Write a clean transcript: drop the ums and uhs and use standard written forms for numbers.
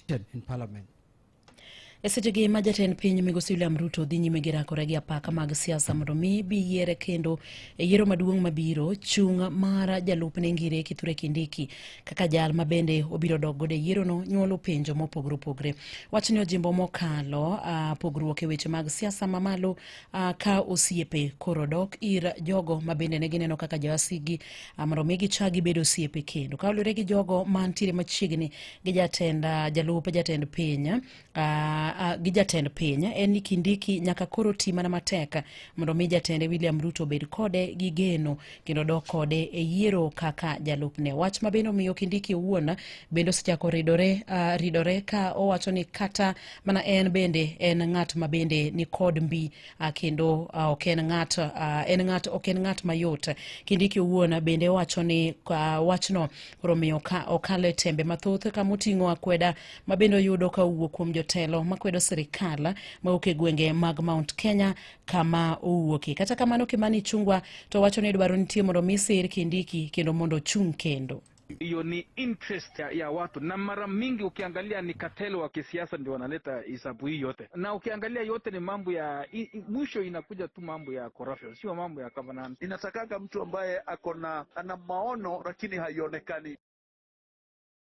opposition in parliament. E sechegi ma jatend piny migosi William Ruto dhi nyime gi rakore gi apaka mag siasa mondo mi bi yiere kendo e yiero maduong' mabiro, chung' mar jalupne Ngire Kithure Kindiki kaka jal ma bende obiro dok godo e yierono nyuolo penjo mopogore opogore. Wachni ojimbo mokalo pogruok e weche mag siasa mamalo ka osiepe koro dok ir jogo ma bende ne gineno kaka jowasigi mondo mi gichak gibed osiepe kendo. Kaluwore gi jogo mantiere machiegni gi jatend jalup jatend piny gi jatend piny en ni Kindiki nyaka koro ti mana matek mondo mi jatende William Ruto obed kode gi geno kendo dok kode e yiero kaka jalupne. Wach ma bende omiyo Kindiki owuon bende osechako ridore ka owacho ni kata mana en bende en ng'at ma bende ni kod mbi kendo ok en ng'at en ng'at ok en ng'at mayot. Kindiki owuon bende wacho ni wachno koro miyo okalo e tembe mathoth kama oting'o akweda ma bende oyudo ka owuok kuom jotelo makwedo sirikal mawuok e gwenge mag Mount Kenya kama owuokie. Kata kamano, Kimani Ichung'wah to wacho ni dwaro nitie mondo mi sir Kindiki kendo mondo ochung' kendo. Hiyo ni interest ya watu, na mara mingi ukiangalia ni cartel wa kisiasa ndio wanaleta hisabu hii yote, na ukiangalia yote ni mambo ya mwisho inakuja tu mambo ya corruption, sio mambo ya governance. Inatakaga mtu ambaye ako na ana maono lakini haionekani.